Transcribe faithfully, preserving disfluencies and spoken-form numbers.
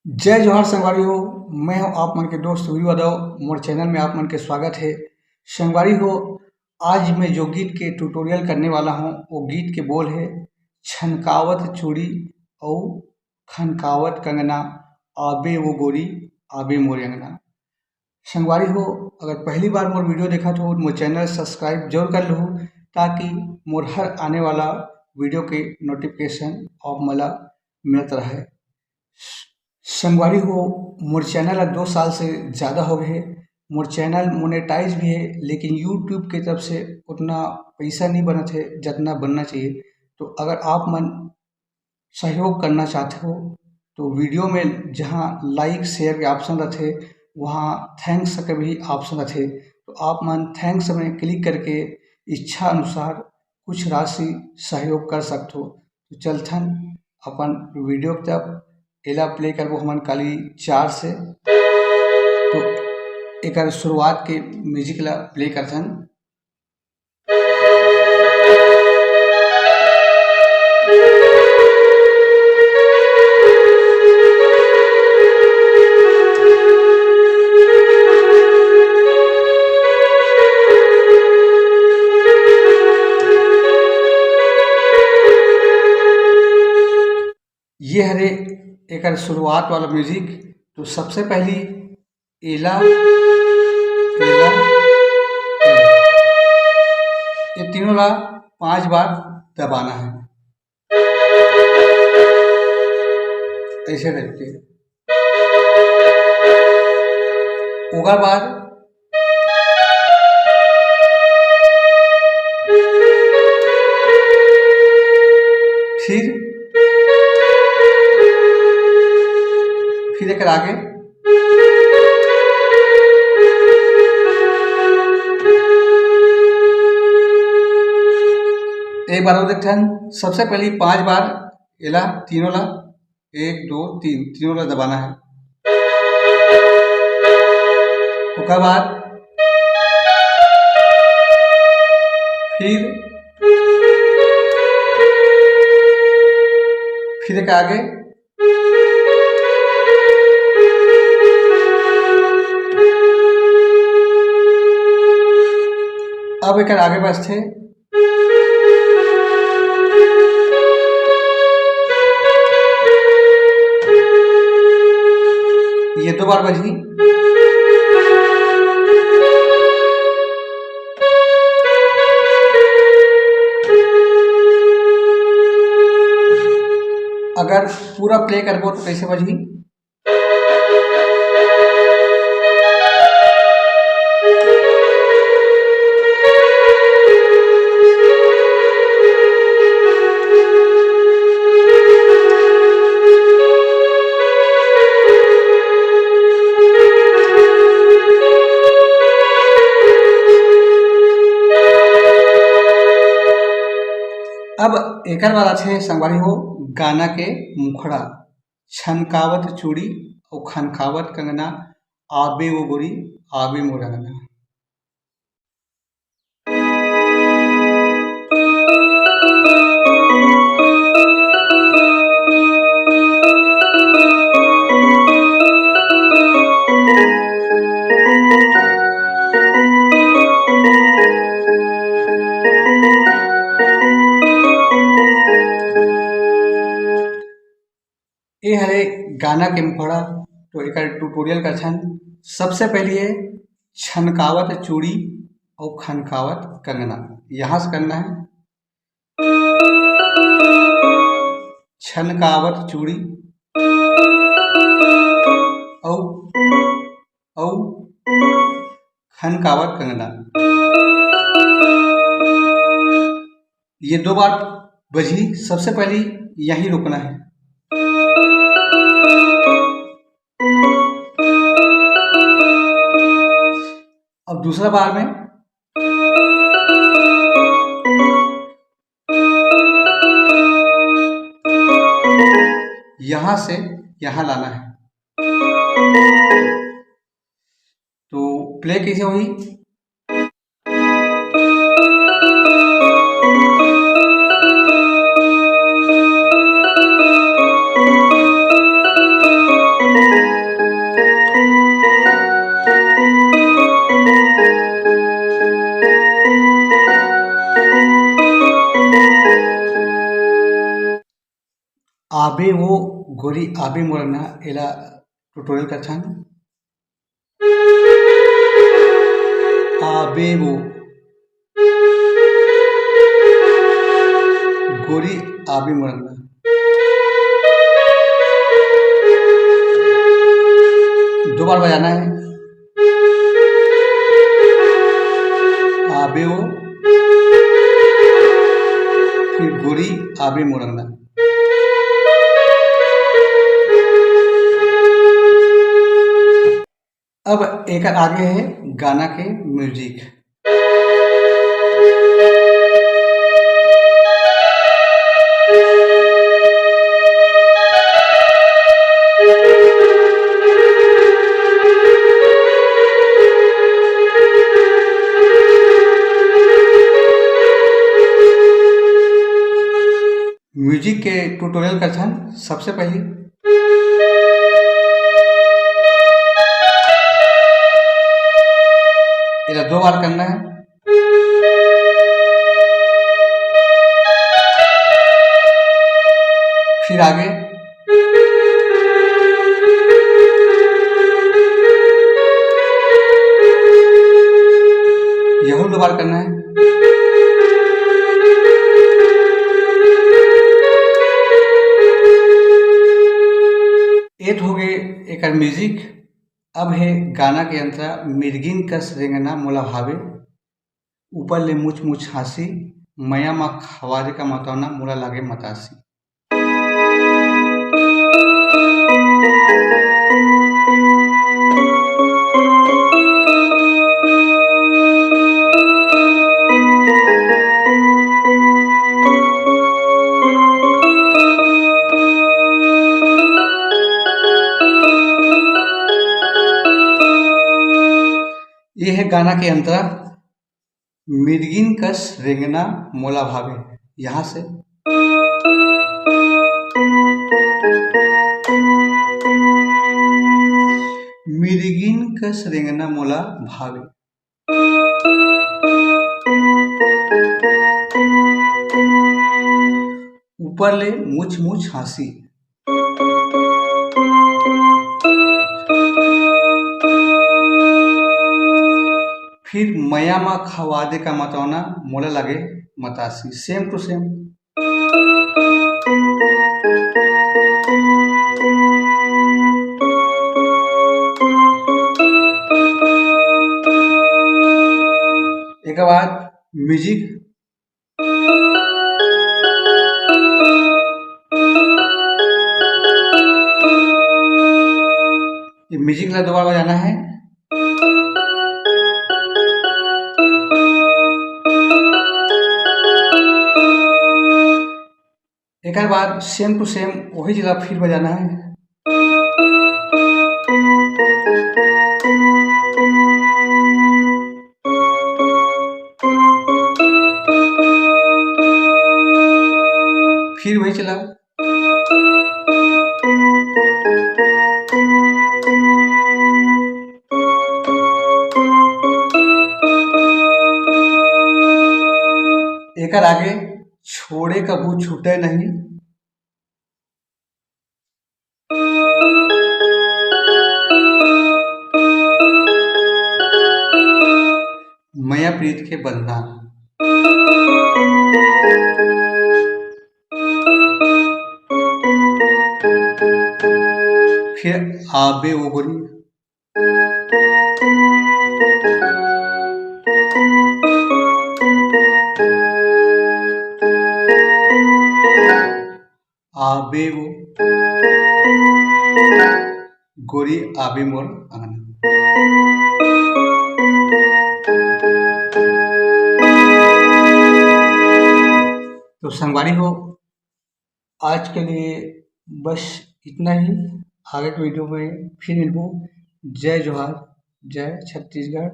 जय जोहार संगवारी हो, मैं हूं आप मन के दोस्त वीरू यादव। मोर चैनल में आप मन के स्वागत है। संगवारी हो, आज मैं जो गीत के ट्यूटोरियल करने वाला हूं, वो गीत के बोल है, "छनकावत चूड़ी अउ खनकावत कंगना, आबे वो गोरी, आबे मोरे अंगना।" संगवारी हो, अगर पहली बार मोर वीडियो देखत हो, मोर चैनल सब्सक्राइब जरूर कर लहू, ताकि मोर हर आने वाला वीडियो के नोटिफिकेशन आप मन ला मिलत रहे। संगवारी हो, मोर चैनल ला दो साल से ज़्यादा हो गए है। मोर चैनल मोनेटाइज भी है, लेकिन यूट्यूब के तरफ से उतना पैसा नहीं बनत है, जितना बनना चाहिए। तो अगर आप मन सहयोग करना चाहते हो, तो वीडियो में जहाँ लाइक, शेयर के ऑप्शन रहते, वहाँ थैंक्स का भी ऑप्शन रहते। तो आप मन थैंक्स में क्लिक करके इच्छा अनुसार कुछ राशि सहयोग कर सकते हो। तो चलथन अपन वीडियो की तरफ। एला प्ले करबो हमन काली चार से। तो एकर शुरुआत के म्यूजिक ला प्ले करथन। ये हरे एकर शुरुआत वाला म्यूजिक। तो सबसे पहली एला, एला, एला। ये तीनों ला पांच बार दबाना है, ऐसे करके। ओकर बाद फिर, फिर एकर आगे एक बार और देखथन। सबसे पहली पांच बार एला तीनों ला, एक, दो, तीन, तीनों ला दबाना है। ओकर बाद फिर, फिर एक आगे। अब एकर आगे बजथे। ये दो बार बजही। अगर पूरा प्ले करबो तो कैसे बजही? अब एकर बाद आथे संगवारी हो गाना के मुखड़ा। छनकावत चूड़ी अउ खनकावत कंगना, आबे वो गोरी, आबे मोर अंगना। ए हरे गाना के मुखड़ा। तो एकर ट्यूटोरियल करथन। सबसे पहले ये छनकावत चूड़ी और खनकावत कंगना, यहाँ से करना है। छनकावत चूड़ी और, और खनकावत कंगना। ये दो बार बजही, सबसे पहले यहीं रुकना है। अब दूसरा बार में यहां से यहां लाना है। तो प्ले कैसे हुई? आबे वो गोरी आबे मोर अंगना, एला ट्यूटोरियल करथन। आबे वो गोरी आबे मोर अंगना। दो बार बजाना है। आबे वो, फिर गोरी आबे मोर अंगना। अब एकर आगे है गाना के म्यूजिक। म्यूजिक के ट्यूटोरियल करथन। सबसे पहली एला दो बार करना है, फिर आगे यहू दो बार करना है। ए तो हो गए एकर म्यूजिक। अब है गाना के अंतरा, मिर्गिन कस रेंगना मोला भावे, ऊपर ले मुछ मुछ हाँसी, मया मा खवारे का मतौना मोला लागे मतासी। ये है गाना के अंतरा, मिर्गिन कस रेंगना मोला भावे। यहाँ से मिर्गिन कस रेंगना मोला भावे, ऊपर ले मुछ मुछ हाँसी, फिर मया मा खवा दे का मतौना मोला लागे मतासी। सेम टू सेम। एक बाद म्यूजिक। ये म्यूजिक ला दो बार बजाना है। एक बार सेम टू सेम वही जगह फिर बजाना है। फिर वही चला। एकर आगे छोड़े कभू छूटे नहीं। मया प्रीत के बंधना। फिर आबे वो गोरी। आबे वो गोरी आबे मोर अंगना। तो संगवारी हो, आज के लिए बस इतना ही। आगे के वीडियो में फिर मिलबो। जय जोहार, जय छत्तीसगढ़।